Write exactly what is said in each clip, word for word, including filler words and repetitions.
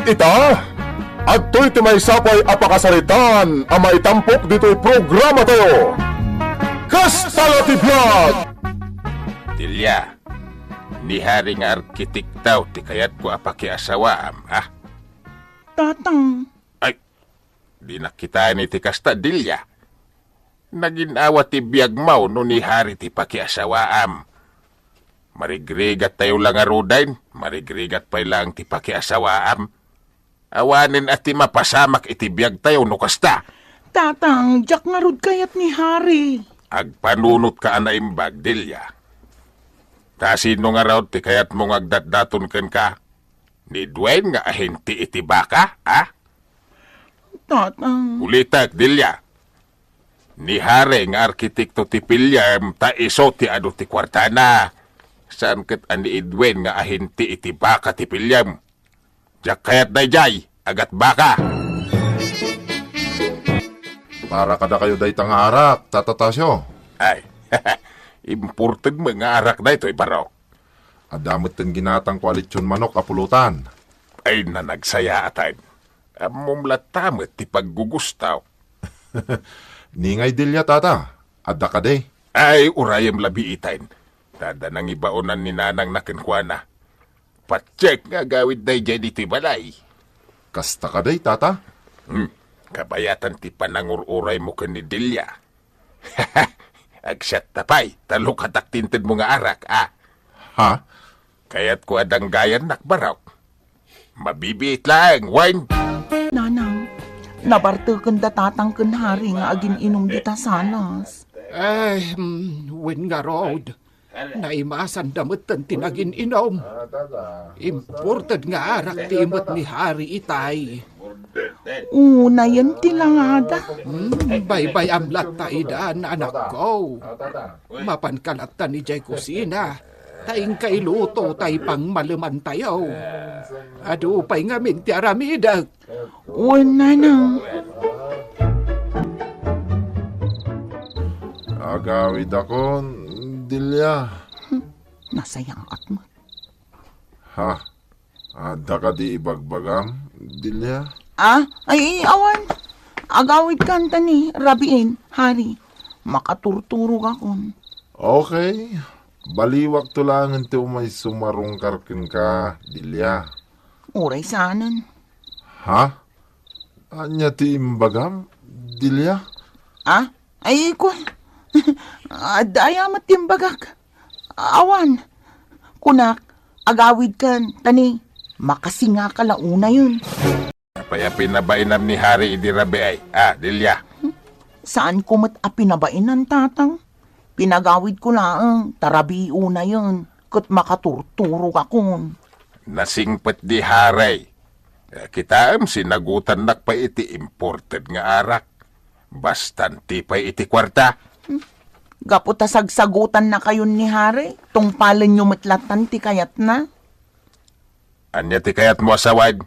Ita, adtoy ti maysa pay a pakasaritaan a maitampok ditoy programatayo. Kasta la ti biag! Delia, ni Hari nga arkitekto ti kayatko a pakiasawaam, ha? Tatang. Ay, dinak kitaen iti kasta, Delia. Nagin-awa ti biagmo no ni Hari ti pakiasawaam. Marigrigattayo la ngaruden, marigrigat pay laeng ti pakiasawaam. Awanen a ti mapasamak iti biagtayo no kasta. Tatang, diak ngarud kayat ni Hari. Agpanunotka a naimbag, Delia. Ta sino ngarud ti kayatmo nga agdatdaton kenka? Ni Dwayne nga ahinti iti baka, ha? Tatang. Ulitek, Delia. Ni Hari nga arkitekto ti piliem ta isu ti adu ti kuartana. Saan ket a ni Edwin nga ahinti iti baka ti piliem. Diak kayat daydiay, agatbaka. Para kadakayo dayta nga arak, Tata Tasio. Ay, imported met nga arak daytoy, Barok. Adda metten ginatangko a lechon manok a pulutan. Ay, nanagsayaatan. Ammom latta met ti paggugustaw. Ni ngay Delia, Tata, adda kadi? Ay, urayem la biiten. Ta adda nangibaonan ni nanangna kenkuana. Patiek nga agawid daydiay ditoy balay. Kasta kadi, Tata? Hmm. Kabayatan ti panangur-uraymo ken ni Delia. Agsiatta pay, ta lukatak ti intedmo nga arak, a. Ha? Kayatko a danggayannak, Barok. Mabibiit laeng, wen? Nanang, nabartekenda Tatang ken Hari nga agin-inom dita salas. Ay, mm, wen ngarud. Naimasanda metten ti nagin-inom. Imported nga arak ti imet ni Hari itay. Unayen ti langada. Hmm, baybay-am latta idan, anakko. Mapanka latta idiay kusina. Ta inka iluto tay pangmalemantayo. Adu pay ngamin ti aramidek. Wen, Nanang. Agawidakon, Delia. Hmm, nasayaat met. Ha? Adda kadi ibagbagam, Delia? Ah? Ay, awan. Agawidkan ta ni rabiin, Hari. Makaturturogakon. Okay. Baliwakto laengen ti umay sumarungkar kenka, Delia. Uray saanen. Ha? Ania ti imbagam, Delia? Ah? Ay, kun. Adda aya met ti imbagak. Awan. Kunak, agawidkan, ta ni, makasingaka la unayen. Apay a pinabainam ni Hari idi rabii, a, Delia? Saanko met a pinabain, Tatang. Pinagawidko laeng, ta rabii unayen, ket makaturturogakon. Nasingpet ni Hari. Eh, kitaem, sinagutannak pay iti imported nga arak. Bastanti pay iti kuarta. Hmm. Gapu ta sagsagutannakayon ni Hari, tungpalenyo met lattan ti kayatna. Ania ti kayatmo a sawen?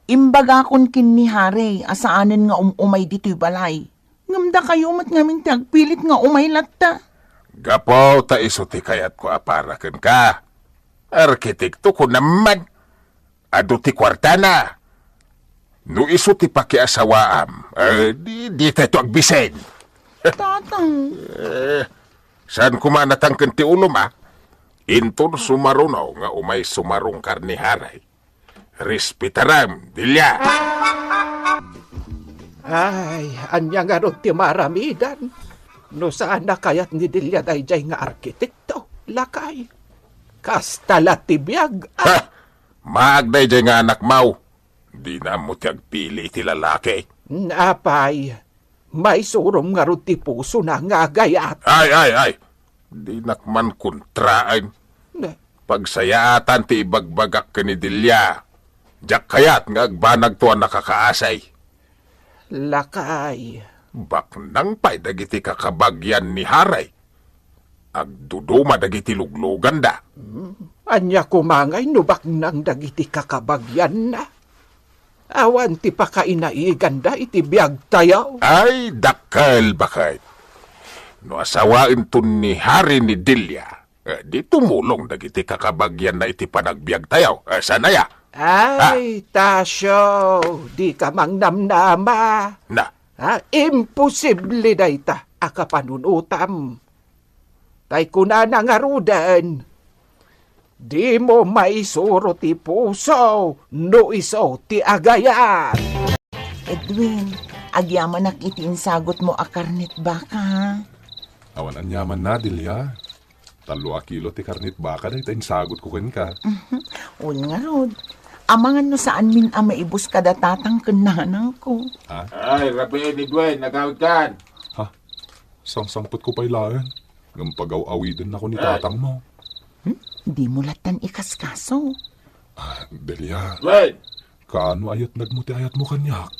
Imbagakon ken ni Hari a saanen nga um-umay ditoy balay. Ngem dakayo met ngamin ti agpilit nga umay latta. Gapu ta isu ti kayatko a para kenka. Arkitekto ko naman. Adu ti kuartana. No isu ti pakiasawaam, eh, di, ditayto agbisen. Tatang. Eh, saan koma natangken ti ulom, a? Inton sumaruno nga umay sumarungkar ni Hari. Respetaram, Delia. Ay, ania ngarud ti maaramidan? No saan a kayat ni Delia daydiay nga arkitekto, lakay. Kasta la ti biag, a. Ha! Maag daydiay nga anakmo. Dina ammo ti agpili iti lalaki. Apay, maisurom ngarud ti pusona nga agayat. Ay, ay, ay! Dinak man kontraen. Ne? Pagsayaatan ti ibagbagak ken ni Delia. Diak kayat nga agbanagto a nakakaasay. Lakay. Baknang pay dagiti kakabagian ni Hari. Agduduma dagiti lugluganda. Hmm. Ania koma ngay no baknang dagiti kakabagianna? Awan ti pakainaiganda iti biagtayo. Ay, dakkel, baket. No asawaenton ni Hari ni Delia, eh, di tumulong dagiti kakabagianna iti panagbiagtayo. Eh, saan aya? Ay, Tasyo, dika mangnamnama. Na. Ha? Imposible dayta a kapanunotam. Tay kunana ngaruden, dimo maisuro ti puso no isu ti agayat. Edwin, agyamanak iti insagutmo a karnet baka, ha? Awan aniamanna, Delia. Tallo a kilo ti karnet baka dayta insagutko kenka. Wen ngarud, amangan no saanmin a maibus kada tatang ken nanangko. Ha? Ay, rabii ni Edwin, agawidkan. Ha? Sangsangpetko pay laeng. Ngem pagaw-awidennako ni tatangmo. Hmm? Dimo lattan ikaskaso. Ah, Delia. Edwin! Kaano ayatnagmo ti ayatmo kaniak?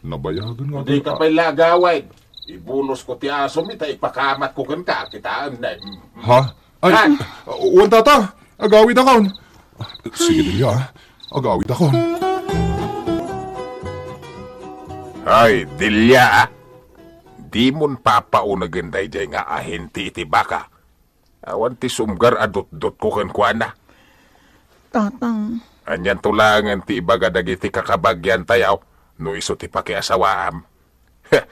Nabayagen nga. Dika pay la agawid. Ibunosko ti asomi ta ipakamatko kenka, kitaem. Ha? Ay, wen tata, agawidakon. Sige, Delia, ah. Agawidakon. Ay, Delia, ah. Dimon papaunegen daydiay nga ahente iti baka. Awan ti sumgar a dutdotko kenkuana. Tatang. Anianto laengen ti ibaga dagiti kakabagiantayo no isu ti pakiasawaam? Heh!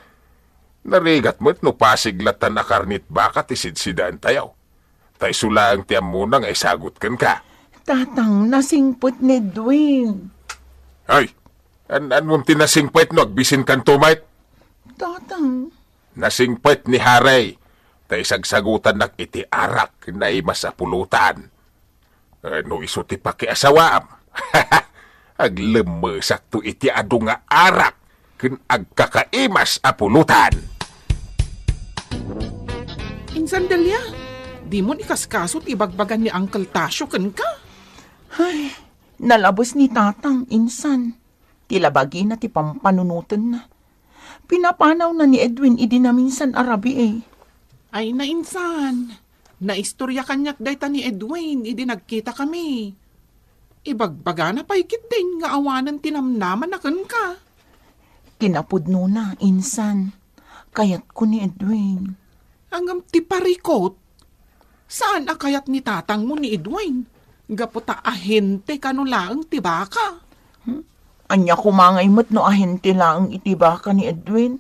Narigat met no pasig lattan a karnet baka ti sidsidaentayo. Ta isu laeng ti ammona nga isagut kenka. Tatang, nasingpet ni Edwin. Ay! An-, annon ti nasingpet no agbisinkanto met? Tatang. Nasingpet ni Harry, ta isagsagutannak iti arak ken naimas a pulutan. Eh, no isu ti pakiasawaam, aglemmesakto iti adu nga arak ken agkakaimas a pulutan. Insan Delia, dimon ikaskaso ti ibagbaga ni Uncle Tasyo kenka? Ay, nalabes ni Tatang, insan. Ti labagina ti pampanunotenna. Pinapanawna ni Edwin idi naminsan a rabii. Ay, nainsan. Naistorya kaniak dayta ni Edwin idi nagkitakami. Ibagbagana pay ketdin nga awanen ti namnamana kenka. Kinapudnona, insan. Kayatko ni Edwin. Ngem ti parikut, saan a kayat ni tatangmo ni Edwin, gapu ta ahente kano laeng ti baka. Hmm? Ania koma ngay met no ahente laeng iti baka ni Edwin?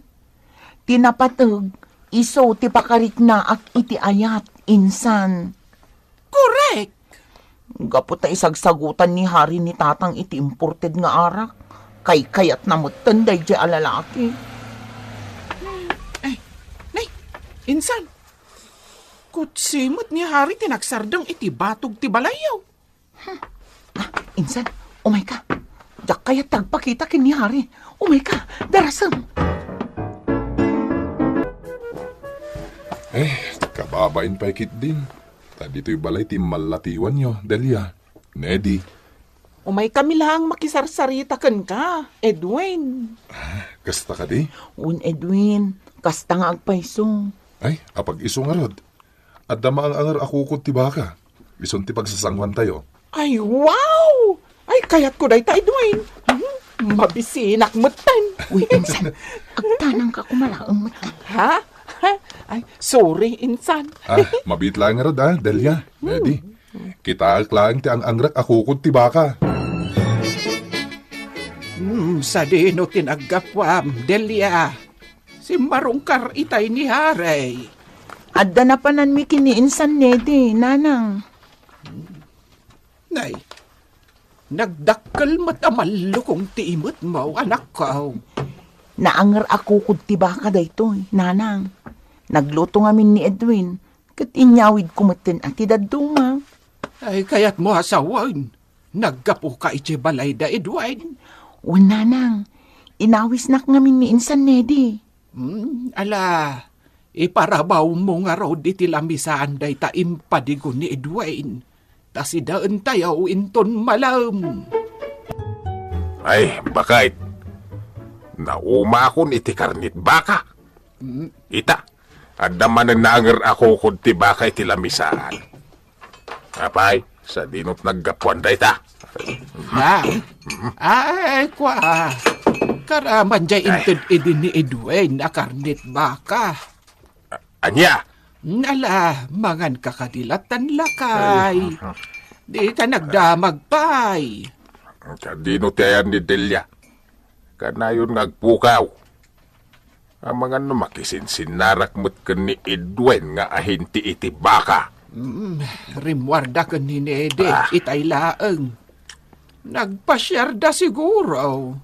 Ti napateg, isu ti pakariknaak iti ayat, insan. Korek! Gapu ta isagsagutan ni Harry ni Tatang iti imported nga arak, kaykayatna metten daydiay a lalaki. Ay, nay, insan, kutsi met ni Harry ti nagsardeng iti batog ti balayyo. Hmm. Ah, insan, umayka. Diak kayat ti agpakita ken ni Harry. Umayka, darasem. Eh, kababain pay ketdin. Ta ditoy balay ti immallatiwanyo, Delia. Nedi. Umaykami laeng makisarsarita kenka, Edwin. Ah, kasta kadi? Wen, Edwin. Kasta nga agpayso. Ay, apag-isu ngarud. Adda maang-anger a kukod ti baka. Isun ti pagsasanguantayo. Ay, wow! Ay, kayatko dayta, Edwin. Hmm, mabisinak metten. Uy, insan, agtanangka koma laeng metten. Ha? Ay, sorry, insan. Ah, mabiit laeng ngarud, ah, Delia. Ready? Kitaek laeng ti ang-angrek a kukod ti baka. Hmm, sadino ti naggapuam, Delia? Simmarungkar itay ni Harry. Adda napananmi ken ni insan Nedi, nanang. Nay, nagdakkel met a mallukong ti imetmo, anakko. Naanger a kukod ti baka daytoy, nanang. Nagluto ngamin ni Edwin, ket inyawidko metten a ti dadduma. Ay, kayatmo a sawen, naggapuka idiay balay da Edwin? Wen, nanang. Inawisnak ngamin ni insan Nedi. Hmm, ala, iparabawmo ngarud iti lamisaan dayta impadigo ni Edwin, ta sidaentayo inton malem. Ay, baket. Naumakon iti karnit baka. Hmm. Ita, adda manen naanger a kukod ti baka iti lamisaan. Apay, sadinot naggapuan dayta? Ha? Ay, kua. Karaman jay inted idi ni Edwin a karnit baka. Ania? Nala, mangan ka kadi lattan lakay. Ay. Di ka nagdamag pay. Sadino ti ayan ni Delia? Kanayon nga agpukaw. Amangan no makisinsinnarak met ken ni Edwin nga ahinti iti baka. Mm, rimmuarda ken ni Nede, Ah. itay laeng. Nagpasiarda siguro.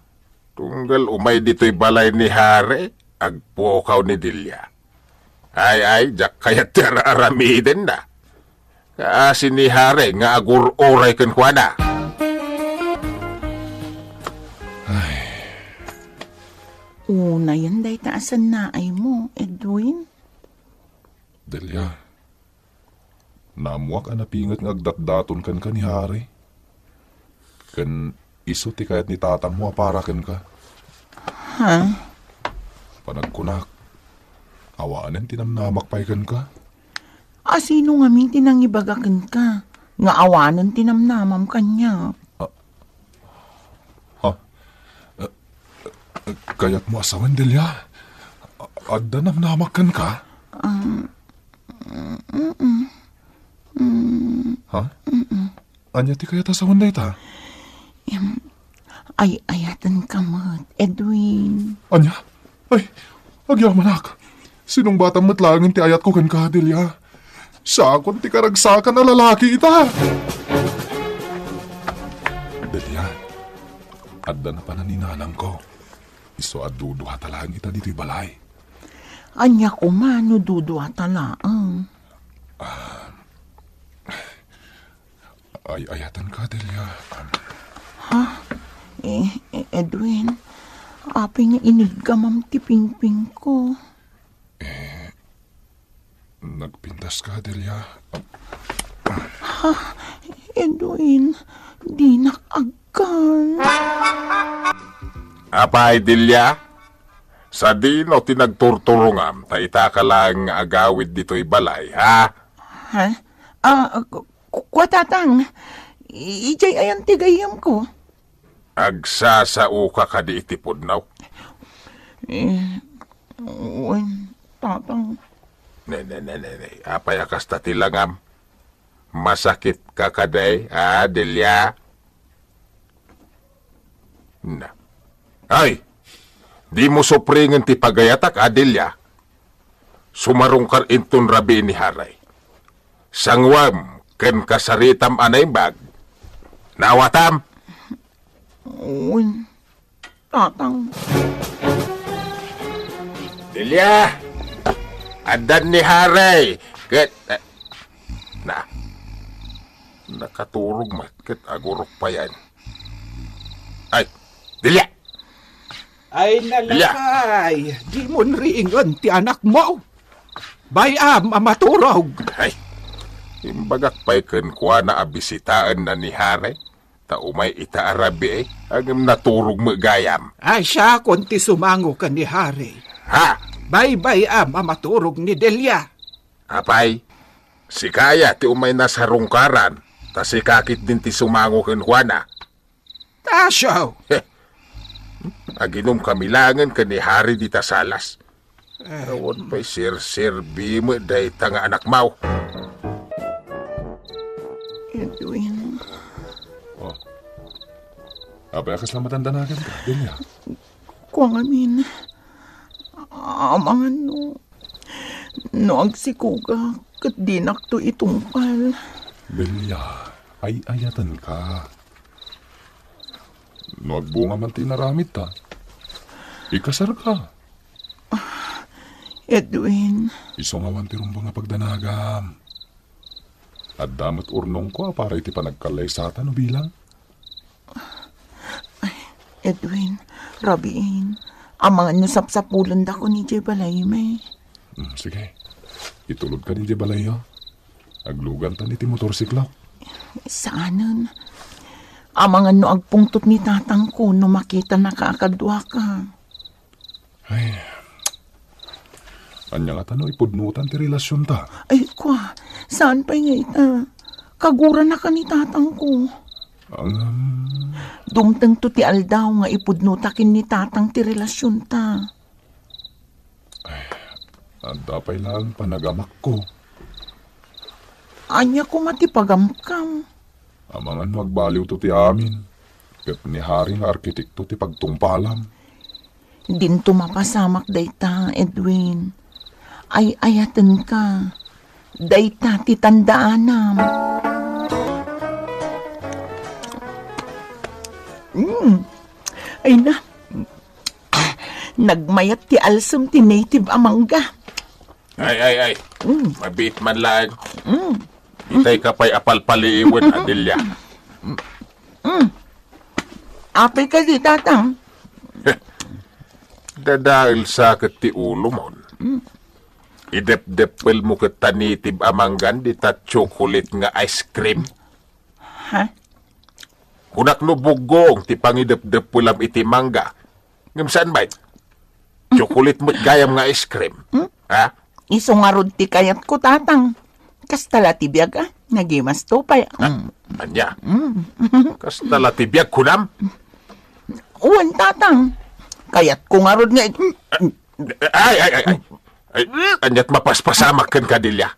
Tunggal umay ditoy balay ni Hari, agpukaw ni Delia. Ay, ay, diak kayat ti ar-aramidenna. Kaasi ni Hari nga agur-uray kenkuana. Ay. Unayen dayta a sannaaymo, Edwin. Delia, naammoak a napinget nga agdatdaton kenka ni Hari. Ken isu ti kayat ni tatangmo a para kenka. Ha? Panagkunak, awanen ti namnamak pay kenka. A sino ngamin ti nangibaga kenka nga awanen ti namnamam kaniak? Ah, ha? Eh, eh, kayatmo a sawen, Delia? A-, adda namnamak kenka? Um, mm-mm. Mm. Ha? Mm-mm. Ania ti kayat a sawen dayta? Em, ay-ayatenka met, Edwin. Ania? Ay, agyamanak. Sinungbatam met laengen ti ayatko kenka, Delia. Siakon ti karagsakan a lalaki ita. Delia, adda napanan ni nanangko. Isu a duduata laeng ita ditoy balay. Ania koma no duduata laeng? Ah, ay-ayatenka, Delia. Ha? Eh, eh, Edwin, apay nga iniggamam ti pingpingko? Eh, nagpintaska, Delia. Ha? Edwin, dinak agkan. Apay, Delia? Sadino ti nagturturongam ta itaka laeng nga agawid ditoy balay, ha? Ha? Ah, ku-, ku-, kua, Tatang. I-, idiay ayan ti gayyemko? Agsasaoka kadi iti pudno? Eh, wen, Tatang. Ne, ne, ne, ne, ne. Apay a kasta ti langam? Masakitka kadi, a, Delia? Na. Ay! Dimo supringen ti pagayatak, a, Delia. Sumarungkar inton rabii ni Hari. Sanguem ken kasaritam a naimbag. Naawatam? Wen, Tatang. Delia! Addan ni Hari ket, eh, na. Nakaturog met ket agurok payen. Ay, Delia! Ay, Delia! Nalakay, dimon ringen ti anakmo. Bay-am a maturog. Ay, imbagak pay kenkuana a bisitaenna ni Hari. Ta umay ita a rabii, ngem naturog met gayam. Ay, siakon ti sumango ken ni Hari. Ha? Baybay-am a maturog ni Delia. Apay, sika aya ti umay nasarungkaran, ta sika ketdin ti sumango kenkuana. Tasio! Heh. Aginom kami laengen ken ni Hari dita salas. Eh. Awan pay serserbi met dayta nga anakmo. Edwin. Oh. Apay a kasla matandanagan ka, Delia? Kua ngamin, amangan no, no agsikogak ket dinakto itungpal. Delia, ay-ayatenka. No agbunga man ti inaramidta, ikasarka. Edwin. Isu nga awan ti rumbeng a pagdanagam. Adda met urnongko a para iti panagkallaysata no bilang. Ay, Edwin, rabiin. Amangan no sapsapulendakon idiay balaymi. Hmm, sige. Itulodka idiay balayyo. Aglugantan iti motorsiklok. Saanen. Amangan no agpungtot ni tatangko no makitanaka a kaduaka. Ay, ania ngata no ipudnotan ti relasionta? Ay, kua, saan pay nga ita? Kaguranaka ni tatangko. Ngem, dumtengto ti aldaw nga ipudnota ken ni tatang ti relasionta. Ay, adda pay laeng panagamakko. Ania koma ti pagamkam? Amangan no agbaliwto ti amin. Ket ni Hari nga arkitekto ti pagtungpalam. Dinto mapasamak dayta, Edwin. Ay-ayatenka. Dayta ti tandaanam. Mm. Ay na. Nagmayat ti alsem ti native a mangga. Ay, ay, ay. Mm. Mabiit man laeng. Mm. Itay ka pay a palpaliiwen, Adelia. Mm. Apay kadi, Tatang? Dadael sa ket ti ulomon. Mm. Idepdeppel mo ket ta native a manggan dita chocolate nga ice cream. Ha? Kunak no buggong ti pangidepdeppelam iti mangga. Ngem saan met? Chocolate met gayam nga ice cream. Hmm? Ha? Isu ngarud ti kayatko, Tatang. Kasta la ti biag, a. Nagimasto pay. Na, mm. Ania? Mm. Kasta la ti biag, kunam? Wen, Tatang. Kayatko ngarud nga it- Ay, ay, ay, ay. Ay, aniat mapaspasamak kenka, Delia?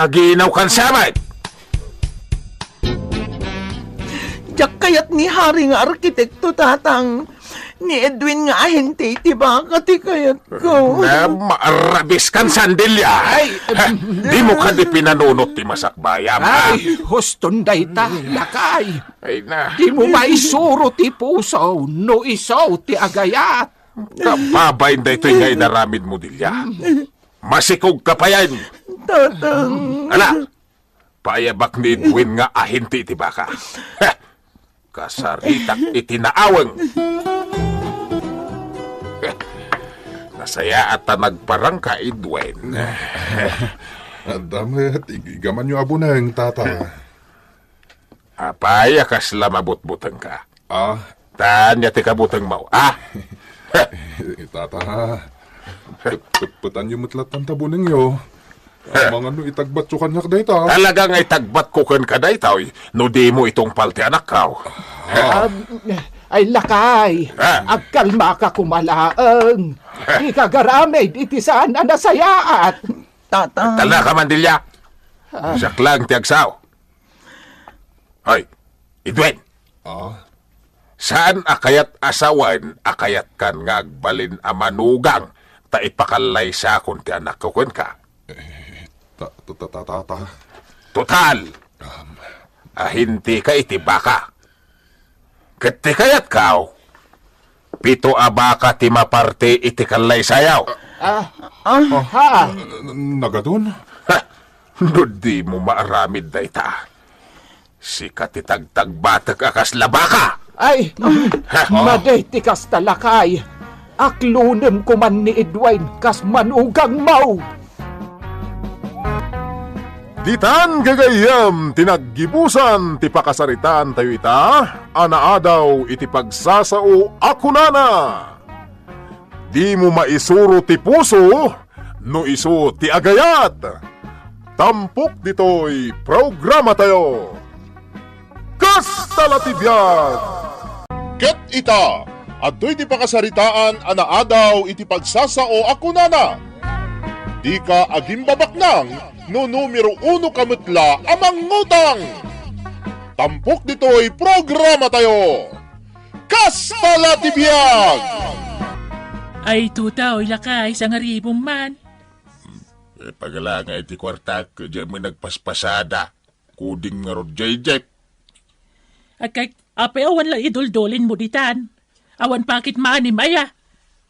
Aginaw kan samet! Diak kayat ni Hari nga arkitekto, Tatang. Ni Edwin nga ahente iti baka ti kayatko. Na, maarabis kan sandilya, ay! Ha, di mo kadi pinanunot ti masakbayam, ha? Ay, huston dayta, lakay. Ay na. Di mo maisuro ti puso no isu ti agayat. Kababain daytoy nga inaramid mo, Delia. Masikog ka payen. Tatang. Ala, paayabak ni Edwin nga ahente iti baka. Heh! Kasaritak iti naaweng. Heh! Nasayaat ta nagparangka, Edwin. Adda met, ig-igamanyo a buneng, Tata. Apay a kasla mabutbutengka? Ah. Ania ti kabutengmo, ah? Tata, pet-, petpetanyo met latta ta bunengyo. Amangan no itagbatyo kaniak dayta. Talaga nga itagbatko kenka daytoy, no dimo itungpal ti anakko. Ah. Um, ay, lakay, ah, agkalmaka koma laeng. Ah. Dika agaramid iti saan a nasayaat. Tata. Talaga, Mandilia. Ah. Siak lang ti agsao. Hoy, Edwin! Ah? Saan a kayat a sawen a kayatkan nga agbalin a manugang ta ipakallaysakon ti anakko kenka? Eh, ta, ta, ta, ta, ta, ta. Total! Um. Ahentika iti baka. Ket ti kayatko, pito a baka ti maparte iti kallaysayo. Ah, ah, ha? N-, n-, nagadun? Ha! No dimo maaramid dayta, sika ti tagtagbatek a kasla baka! Ay, ha? Madi ti kasta, lakay. Aklonem koman ni Edwin kas manugangmo. Ditan gagayyem ti naggibusan ti pakasaritaantayo ita a naadaw iti pagsasao a kunana, "Dimo maisuro ti puso no isu ti agayat." Tampok ditoy programatayo. Kasta la ti biag! Ket ita, adtoy ti pakasaritaan a naadaw iti pagsasao a kunana, "Dika agimbabaknang no numero uno ka met la a mangngutang." Tampok ditoy programatayo. Kasta la ti biag! Ay, tuta, oy, lakay, sangaribong man. Eh, pagala nga iti kuartak, diay met nagpaspasada. Kuding ngarud diay jeep. Agkay, apay awan la iduldulin mo ditan? Awan packet money mo aya?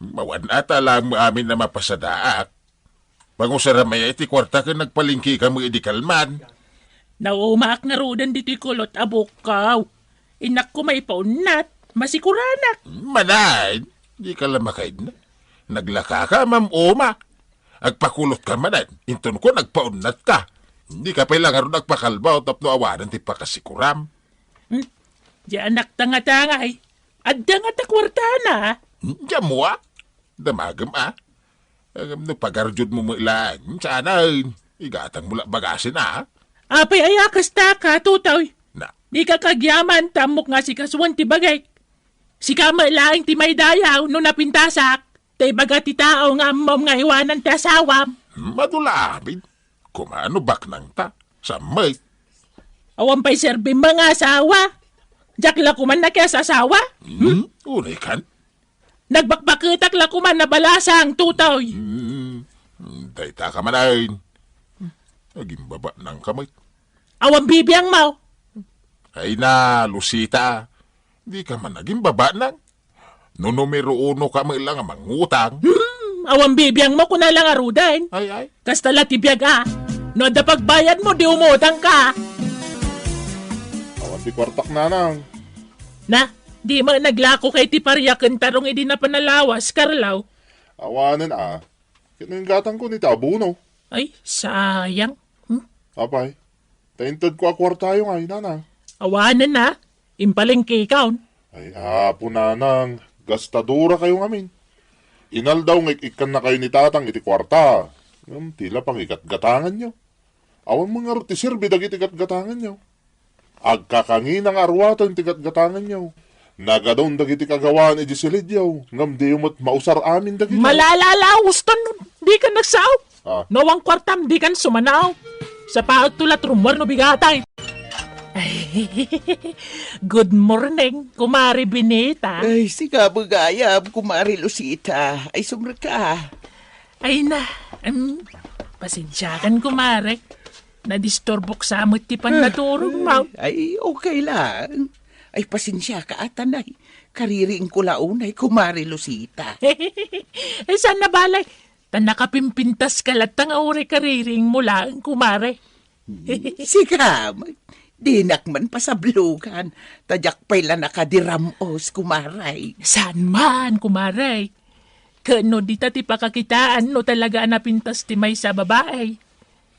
Awan ata lang mo amin a mapasadaak. Pangusaram aya iti kuarta ken nagpalengke ka mo idi kalman. Naumaak ngaruden ditoy kulot a bukaw. Innak ko maipaunnat, masikuranak. Manay, di ka la makaidna. Naglaka ka, mam-uma. Agpakulot ka manen, inton ko nagpaunnat ka. Di ka pay la ngarud agpakalbaw tapno awanen ti pakasikuram. Hmm? Di anak tanga-tangay. Adda nga ta kuartana. Hmm, diam mo, a? Damagem, a? Ngem no pagarjud mo met laeng, saanen. Igatang mo la bagasen, a? Apay aya kasta ka, tutoy? Na. Di ka kagyaman, ta ammok nga sikasuan ti bagik. Sika met laeng ti maidayaw no napintasak. Ta ibaga ti tao nga ammom nga iwanan ti asawam. Madu la amin. Kumano baknang ta? Sammet. Awan pay serbim nga asawa. Diak la koman nakias-asawa? Hmm? Unay kan? Nagbakbaketak la koman a balasang, Tutoy. Hmm. Dayta ka man ay. Agimbaba nang ka met. Awan bibiang mo. Ay na, Lucita. Di ka man agimbaba nang. No numero uno ka met la nga mangutang. Hmm, awan bibiang mo kuna la ngaruden. Ay, ay. Kasta la ti biag a. No adda pagbayad mo, di umutang ka. Awan ti kuartak, nanang. Na, di mo naglako kay ti pariaken tarong idi napan a lawas, Carlo? Awanen a. Ket no inggatangko ni ti abono. Ay, sayang. Hmm? Apay, ta intedko a kuartayo ngay, nanang. Awanen a. Impalengkekon. Ay, apo nanang, gastadorakayo ngamin. Inaldaw nga ik-ikkannakayo ni tatang iti kuarta. Ngem ti la pangigatgatanganyo. Awan man ngarud ti serbi dagiti gatgatanganyo. Agkakangina nga arwaten ti gatgatanganyo. Nagadon dagiti kagawaan iti silidyo, ngem diyo met mausar amin dagitoy. Malala la, Houston, di ka nagsao. Ah. No awan kuartam, di kan sumanaw. Sapaek to la trumwar no bigatay. Ay, good morning, Kumare Benita. Ay, sika, bagayam, Kumare Lucita. Ay, sumrek ka. Ay na, em, pasensiakan, Kumare. Nadisturbok sa met ti pannaturog mo. Ay, okay lang. Ay, pasensiaka, atanay. Kaririingko la unay, Kumare Lucita. Ay, saan na balay? Ta nakapimpintas ka latta nga uray kaririing mo laeng, kumare. Sika, dinak man pasablogan, ta diak pay la nakadiram-os, kumare. Saan man, kumare? Ket no dita ti pakakitaan no talaga a napintas ti maysa a babai.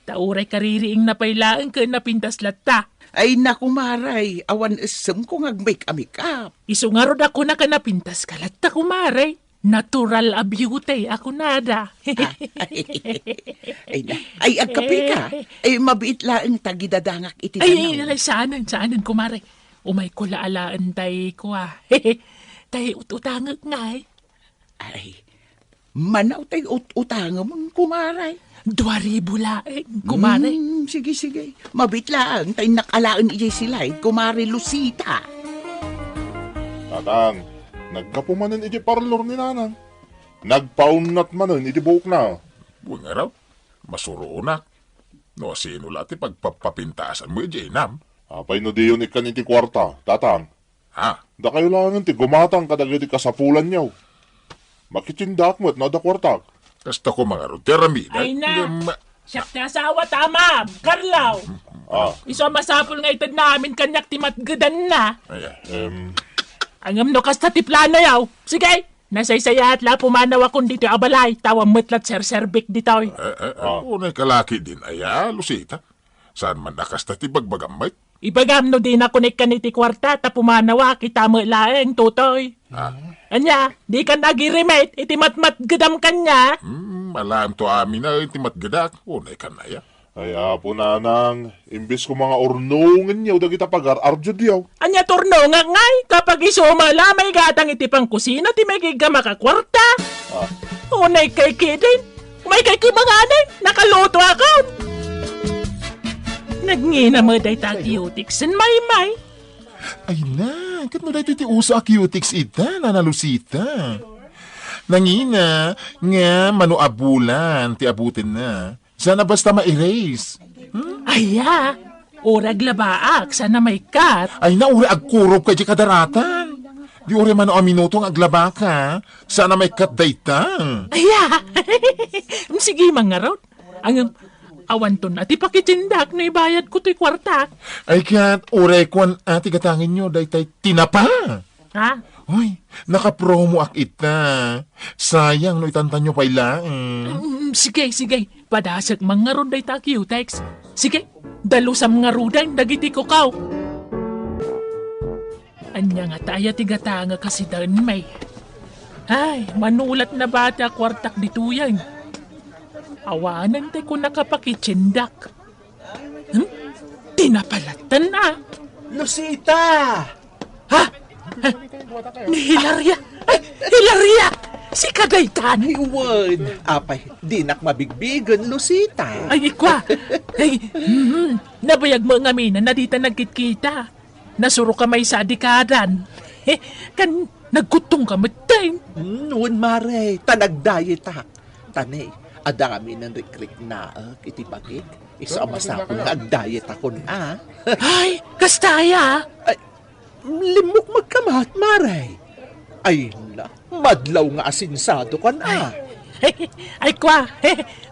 Ta uray kaririingna pay laeng ket napintas latta. Ay, naku, kumare, awan essemko nga agmake-a-make-up. Isu ngarud a kunak a napintas ka latta, kumare. Natural a beauty a kunada. Ah, ay, na. Ay, agkape ka. Ay, mabiit laeng ta gidadangak iti Ay, tanaw. Ay, saanen, saanen, kumare. Umayko la alaen tay kua. Tay ut-utangek ngay. Ay, manaw tay ut-utangem, kumare. Dua ribu laeng, kumare. Hmm, sige, sige. Mabiit laeng ta innak alaen idiay silay, Kumare Lucita. Tatang, naggapu manen iti parlor ni Nanang. Nagpaunnat manen iti buokna. Wen ngarud, masuroonak. No asino la ti pagpapapintasanmo idiay inam? Apay no diyon ikkan iti kuarta, Tatang? Ha? Dakayo laengen ti gumatang kadagiti kasapulanyo. Makitsindaak met no adda kuartak. Kasta ko mangarud ti aramiden. Ay na. Ngem, siak ti asawa, tamam, Carlo. Ah. Isu a masapul nga itedna amin kaniak ti matgedanna. Ay, ah. Em. Ngem no kasta ti planoyo. Sige, nasaysayaat la pumanawakon ditoy a balay, ta awan met la ti serserbik ditoy. Eh, eh, eh, Ah. Unay ka la ketdin aya, Lucita. Saan man a kasta ti bagbagam met? Ibagam no dinakon ikkan iti kuarta ta pumanawak ita met laeng, Tutoy. Ah. Ania, dikan agirimit iti matmatgedam kaniak? Hmm, alaemto amin a iti matgedak. Unay kan aya? Ay, Apo Nanang, imbes koma nga urnongenyo dagita pagar-ardiodyo. Ania ti urnongek ngay? Kapag isu met la maigatang iti pangkusina ti maigiggamak a kuarta. Ah. Unay kay ketdin. Umaykay koma ngamin, nakalutoakon. Nangina met dayta a cutex ken maymay. Ay na, ket no daytoy ti uso a cutex ita, Nana Lucita. Nangina nga mano a bulan ti abutenna. Saan a basta ma-erase. Hmm? Aya, uray aglabaak, saan a maikkat. Ay na, uray agkurop ka idiay kadaratan. Di uray mano a minuto nga aglabaka. Saan a maikkat dayta. Aya! Sige, mangarud. Ang, awanton a ti pakitsindak no ibayadko toy kuartak. Ay ket, uray kuan a ti gatangenyo, daytay tinapa. Ha? Uy, nakapromoak ita. Sayang no itantanyo pay laeng. Mm, sige, sige. Padasek man ngarud dayta a cutex. Sige, dalusam ngaruden dagiti kukaw. Ania ngata aya ti gatangek a siden, May? Ay, manulat na ba ti a kuartak ditoyen? Awanen ti kunak a pakitsindak. Hmm? Tinapa lattan a. Lucita! Ha? Ha? Ni Hilaria? Ay, Hilaria! Sika daytan? Ay, wen. Apay, dinak mabigbigen, Lucita. Ay, ikwa. Ay, mhm. Nabayag mo ngamin a dita nagkitkita. Nasuroka maysa a dekadan. Ken nagkuttongka metten. Hmm, wen, mare, ta nagdayetak. Ta ne, adda ngamin a rikriknaek iti bagik. Isu a masapul nga agdayetakon a. Ay, kasta aya? Ay, limmukmegka met, mare. Ay, na, madlaw nga asensadokan a. Ay, kua,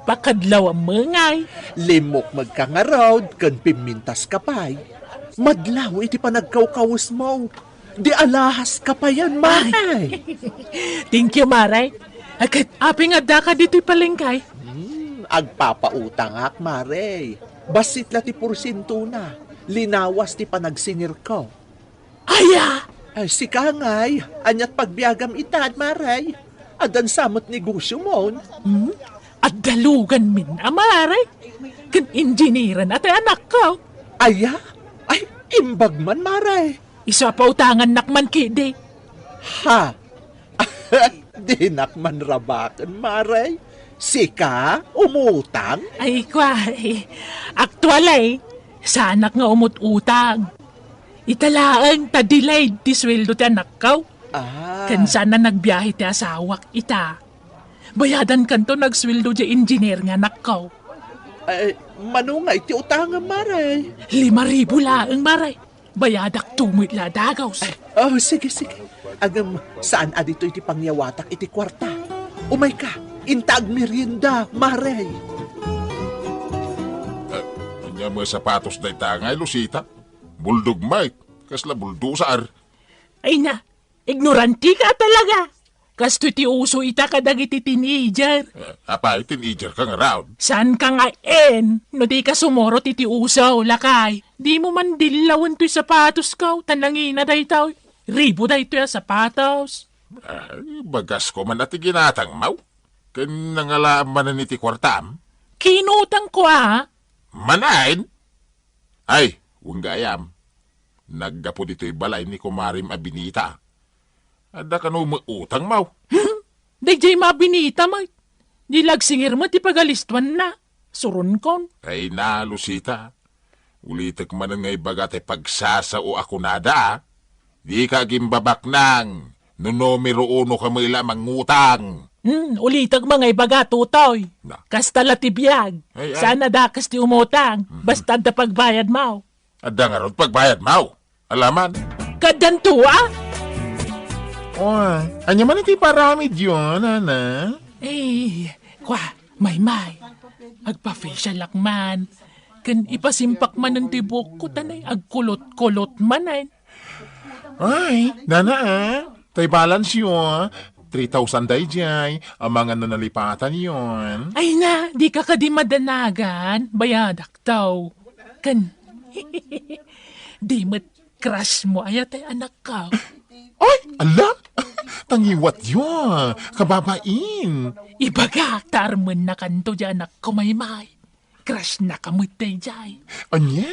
pakadlawam ngay. Limmukmegka ngarud ken pimmintaska pay. Madlaw iti panagkawkawesmo. Di alahaska payen, mare. Thank you, mare. Ket apay nga addaka ditoy palengke? Hmm, agpapautangak, mare. Bassit la ti porsientona. Linawas ti panagsingirko. Aya! Ay, sika ngay, ania't pagbiagam ita, mare? Addan sa met negosiom? Hmm? Adda luganmin a, mare. Ken engineer-na ti anakko. Aya? Ay, imbag man, mare. Isu a pautangannak man ketdi. Ha? Dinak man rabaken, mare. Sika, umutang? Ay, kua, eh. Aktual, eh. Saanak nga umut-utang. Ita laeng ta delayed ti sueldo ti anakko. Ah. Ken saan a nagbiahe ti asawak ita. Bayadankanto nagsueldo diay engineer nga anakko. Ay, mano nga iti utangem, mare? Lima ribu laeng, mare. Bayadakto met la dagus. Ay, oh, sige, sige. Ngem, saan a ditoy ti pangyawatak iti kuarta? Umayka, inta agmerienda, mare. Eh, ania met sapatos dayta ngay, Lucita? Buldog met, kasla buldosar. Ay na, ignorantika talaga. Kastoy ti uso ita kadagiti teenager. Eh, apay, teenager ka ngarud? Saanka nga en, no dika sumurot iti uso, lakay. Dimo man dillawen toy sapatosko, ta nangina daytoy. Ribu daytoy a sapatos. Ay, bagasko man a ti ginatangmo. Ken nangalaam manen iti kuartam? Kinutangko a. Manen? Ay, wen gayam. Naggapu ditoy balay ni kumarem a Benita. Adda kano met utangmo? Hmm? Daydiay a Benita met. Di la agsingir met ti pagalistuanna. Suronkon. Ay na, Lucita. Ulitek manen nga ibaga ti pagsasao a kunada, a. Dika agimbabaknang. No numero uno ka met la a mangutang. Hmm, ulitek man nga ibaga, Totoy. Na. Kasta la ti biag. Ay, ay. Saan a dakes ti umutang. Mhm. Basta adda pagbayadmo. Adda ngarud pagbayadmo. Alaman. Kaddanto, a? Oh, ania man iti paramidyo, nana? Eh, kua, Maymay. Agpa-facialak man. Ken ipasimpak manen ti buokko, ta nay agkulot-kulot manen. Ay, nana, a. Tay balance yo, a. Three thousand daydiay, amangan no nalipatanyon. Ay na, dika kadi madanagan, bayadakto. Ken, di met crush mo aya tay anakko? Ay, ala! Tangiwatyo, a. Kababain. Ibagak ta armennakanto diay anakko, Maymay. Crush-naka met daydiay. Ania?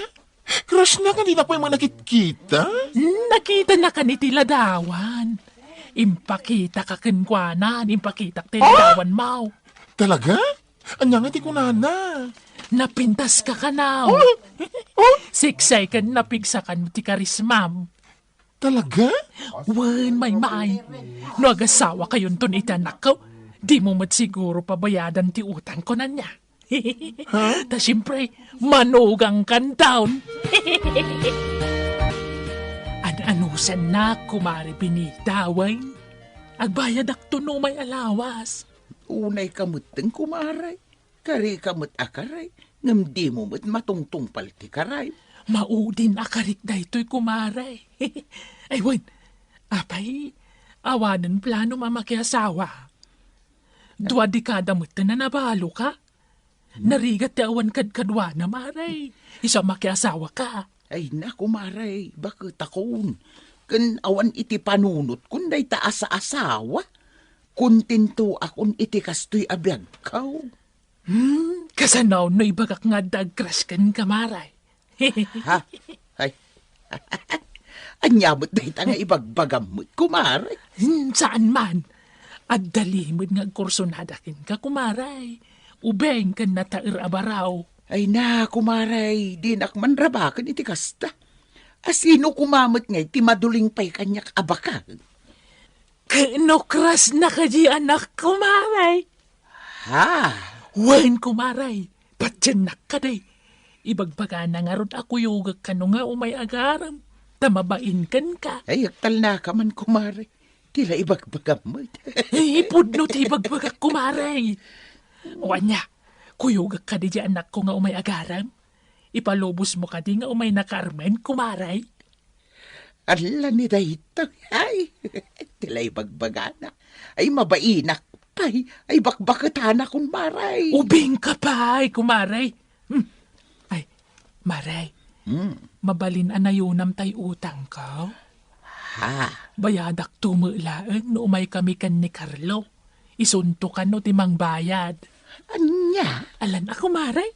Crush-na nga dina pay manakitkita? Hmm, nakitanakan iti ladawan. Impakitaka kenkuana, impakitak ti ladawanmo. Talaga? Ania nga ti kunana? Napintaska kano. Oh? Oh? Siksay ken napigsakan ti karismam. Talaga? Wen, Maymay. No agasawakayonton iti anakko, dimo met siguro pabayadan ti utangko, ania? Ha? Ta siempre, manugangkanton. An-anusannak, Kumare Benita, wen? Agbayadakto no may alawas. Unayka metten, kumare. Karika met a kari, ngem dimo met matungtungpal ti kari. Maudin a karik daytoy, kumare. Ay, wen, apay, awanen planom a makiasawa? Dua dekada metten a nabaloka. Narigat ti awan kadkaduana, mare. Isu a makiasawaka. Ay na, kumare, baketakon. Ken awan iti panunotkon dayta a saasawa. Kontentoakon iti kastoy a biagko. Hmm, kasano no ibagak nga adda agcrush kenka, mare? Ha? Ay. Ania met dayta nga ibagbagam met, kumare? Hmm, saan man. Adda limed nga agkursunada kenka, kumare. Ubing ken nataer a baro. Ay na, kumare, dinak man rabaken iti kasta. A sino koma met ngay ti maduling pay kaniak a bakak? Ket no crush na kadi anak, kumare? Ha? Wen, kumare. Patiennak kadi. Ibagbagana ngarud a kuyogek kano nga umay agaram. Ta mabain kenka. Ay, agtalnaka man, kumare. Ti la ibagbagam met. Ay, pudno ti ibagbagak, kumare. O ania, kuyogek kadi di anakko nga umay agaram? Ipalubos mo kadi nga umay nakaarmen, kumare? Ala ni daytoy, ay, ti la ibagbagana. Ay, mabainak pay. Ay, bakbaketana, kumare. Ubingka pay, kumare. Hmm. Ay, mare, Hmm. mabalin a nayonam tay utangko? Ha? Bayadakto met laeng no umaykami ken ni Carlo. Isunto kano ti mangbayad. Ania? Alan a, kumare.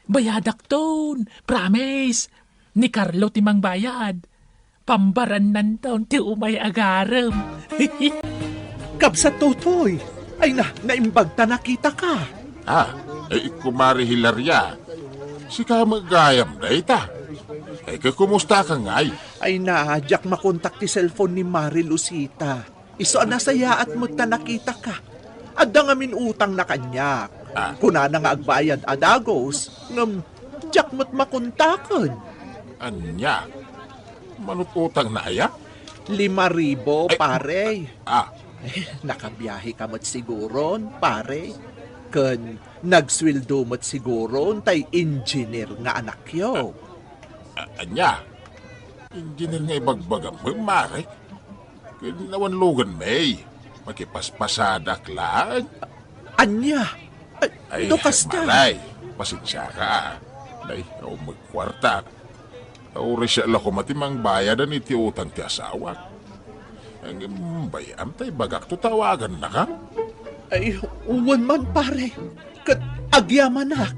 Bayadakton. Promise. Ni Carlo ti mangbayad. Pambarannanton ti umay agaram. Kabsat Totoy, ay na, naimbag ta nakitaka. Ah, ay, kumare Hilaria. Sika met gayam dayta. Ay, kakumustaka ngay? Ay na, diak makontak ti cellphone ni Mare Lucita. Isu a nasayaat met ta nakitaka. Adda ngamin utangna kaniak. Ah. Kunana nga agbayad a dagus, ngem diak met makontaken. Ania? Manut-utangna aya? Lima ribu, Ay, pare. Ah. Nakabiaheka met siguron, pare. Ken nagsueldo met siguron tay engineer nga anakyo. A-, ania? Engineer nga ibagbagam, mare? Ken awan lugan, May. Makipaspasadak laeng. Ania? Ay, Ay, no kasta. Maray, pasensiaka, ah. Nay, awan met kuarta. Uray siak la koma ti mangbayadan iti utang ti asawak. Ngem bay-am ta ibagakto, tawagannaka. Ay, wen man, pare. Ket agyamanak.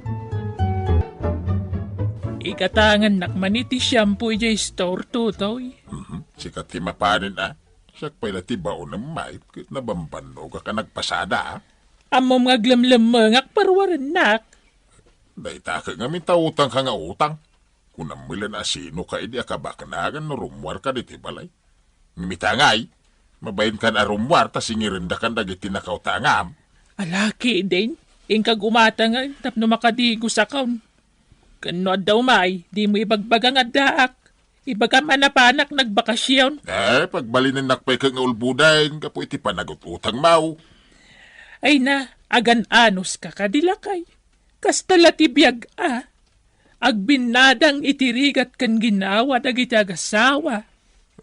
Ikatangannak man iti shampoo idiay store, Totoy. Mhm. Sika ti mapanen, a. Siak pay la ti baonem, May, ket nabambannogak a nagpasada, a. Ammom nga aglemlemmengak, paruarennak. Dayta ket ngamin ta utangka nga utang. Kunam met laeng a sinoka idi a kabaknangan no rummuarka ditoy balay. Ngem ita ngay, mabainkan a rummuar ta singirendakan dagiti nakautangam. Ala ketdin, inka gumatangen tapno makadigusakon. Ken no adda umay, dimo ibagbaga nga addaak. Ibagam a napanak nagbakasion. Eh, pagbalinennak pay ket nga ulboden gapu iti panagut-utangmo. Ay na, agan-anuska kadi, lakay. Kasta la ti biag, a. Agbinnadang iti rigat ken ginawa dagiti agasawa.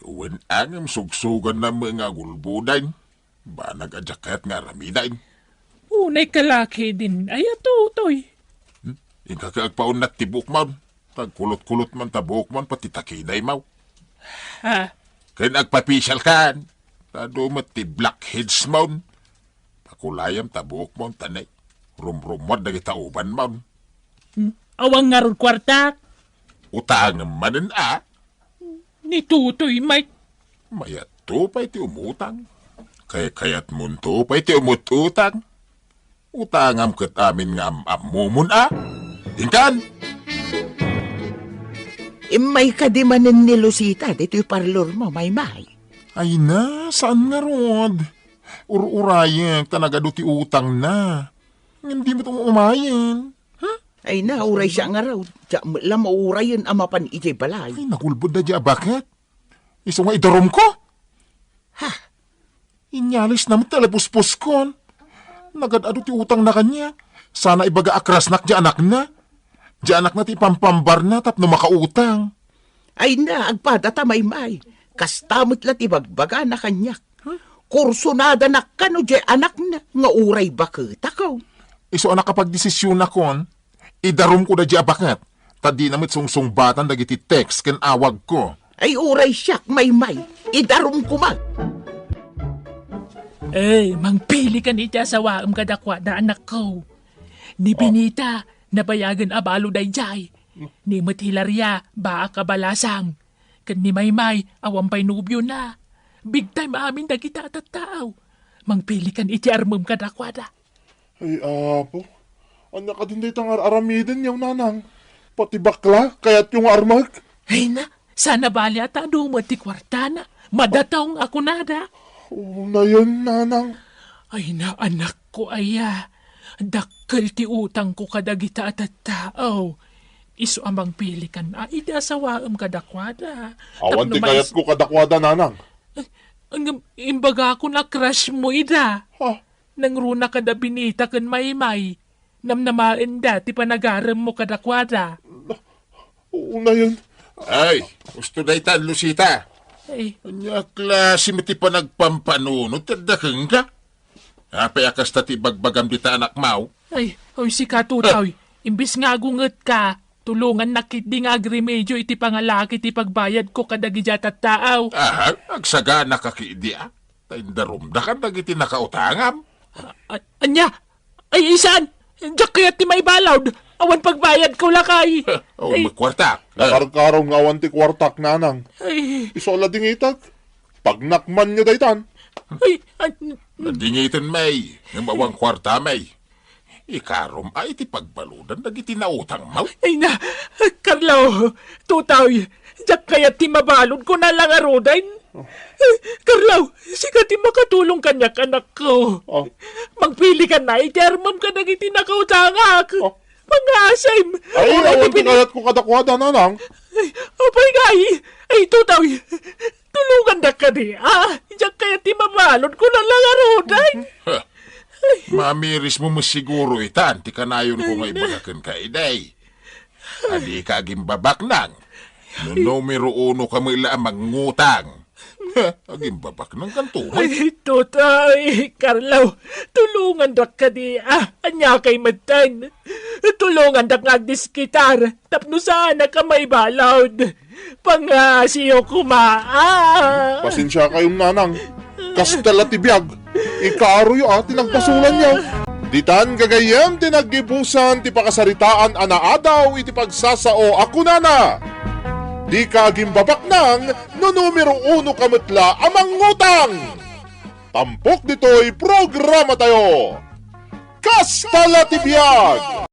Wen, a, ngem sugsugannam nga agulboden. Banag a diak kayat nga aramiden. Unay ka la ketdin aya, Totoy. Hmm? Inka ket agpaunnak ti buokmon. Tagkulot-kulot man ta buokmon, pati takidaymo. Ha? Ken agpapasialkan. Ta adu met ti blackheadsmon. Pakulayam ta buokmon, ta ne, rumrummuar dagiti ubanmon. Hmm? Awan ngarud kuartak? Utangem manen, a. Ni Totoy, Mike. Mayatto pay ti umutang. Kaykayatmonto pay ti umut-utang. Utangam ket amin nga am-ammomon, a. Inkan! Immay kadi manen ni Lucita ditoy parlormo, Maymay. Ay na, saan ngarud? Ur-urayek ta nagadu ti utangna. Ngem di met um-umayen. Ha? Ay na, uray siak ngarud. Diak met la maurayen a mapan idiay balay. Ay, nagulbod daydiay a baket. Isu nga idarumko. Ha? Inyalisna met ti alipuspuskon. Nagad-adu ti utangna kaniak. Sana ibaga a crushnak diay anakna. Diay anakna ti ipampambarna tapno makautang. Ay na, agpadata, Maymay. Kasta met la ti bagbagana kaniak. Kursunadanak kano diay anakna nga uray baketakon. Isu a nakapagdesisionakon, idarumko daydiay a baket, ta dina met sungsungbatan dagiti text ken awagko. Ay, uray siak, Maymay, idarumko man. Eh, mangpilikan iti asawaem kadakuada, anakko. Ni Benita, nabayagen a balo daydiay. Ni met Hilaria, baak a balasang. Ken ni Maymay, awan pay nobiona. Big time amin dagita a tattao. Mangpilikan iti armem kadakuada. Ay, Apo. Ania kadin dayta nga ar-aramidenyo, nanang? Pati bakla, kayatyo nga armek? Ay na, Saan a bali a ta adu met ti kuartana. Madatong a kunada. Unayen, nanang. Ay na, anakko aya. Dakkel ti utangko kadagita a tattao. Isu a mangpilikan a idi asawaem kadakuada. Awan ti kayatko kadakuada, nanang. Ngem imbagakon a crush mo ida. Ha? Nangruna kada Benita ken Maymay. Namnamaenda ti panagaremmo kadakuada. Unayen. Ay, husto daytan, Lucita. Ay. Ania a klase met ti panagpampanunot ti adda kenka? Apay a kasta ti ibagbagam dita, anakmaw? Ay, oy, sika, Tutaw. Imbes nga agungetka, tulongannak ketdi nga agremedio iti pangalaki ti pagbayadko kadagiti a tattaaw. Aha, agsaganaka ketdi a? Ta indarumda kadagiti nakautangam. A-, ania? Ay, isan! Diak kayat ti maibalud! Awan pagbayadko, lakay! Awan met kuartak. Nakarkaron nga awan ti kuartak, nanang. Ay. Isu a la dingitek. Pagnakmanyo daytan. Ay, an- Nadingiten, May. Ngem awan kuarta, May. Ikarom a iti pagbaludan dagiti nautangmo. Ay na, Carlo, Tutaw, diak kayat ti mabalud, kuna la ngaruden. Carlo, sika ti makatulong kaniak, anakko. Ah. Magpilikan na iti armem kadagiti nakautangak. Ah. Pangasim. Ay, awan ti kayatko kadakuada, nanang. Ay, apay ngay? Ay, Tutaw, tulongandak kadi, a? Diak kayat ti mabalud, kuna la ngaruden. Ha. Mamirismo met siguro itan ti kanayonko nga ibaga kenka, idi. A dika agimbabaknang. No numero uno ka met la a mangngutang. Ha, agimbabaknangkanto met. Ay, Tutaw, Carlo, tulongandak kadi, a? Ania kay metten? Tulongandak nga agdiskitar tapno saanak a maibalud. Pangasiyo koma, a. Pasensiakayon, nanang. Kasta la ti biag. Ikaroyo a ti nagbasolanyo. Ditan gagayyem ti naggibusan ti pakasaritaan a naadaw iti pagsasao a kunana, "Dika agimbabaknang no numero uno ka met la a mangngutang." Tampok ditoy programatayo. Kasta la ti biag!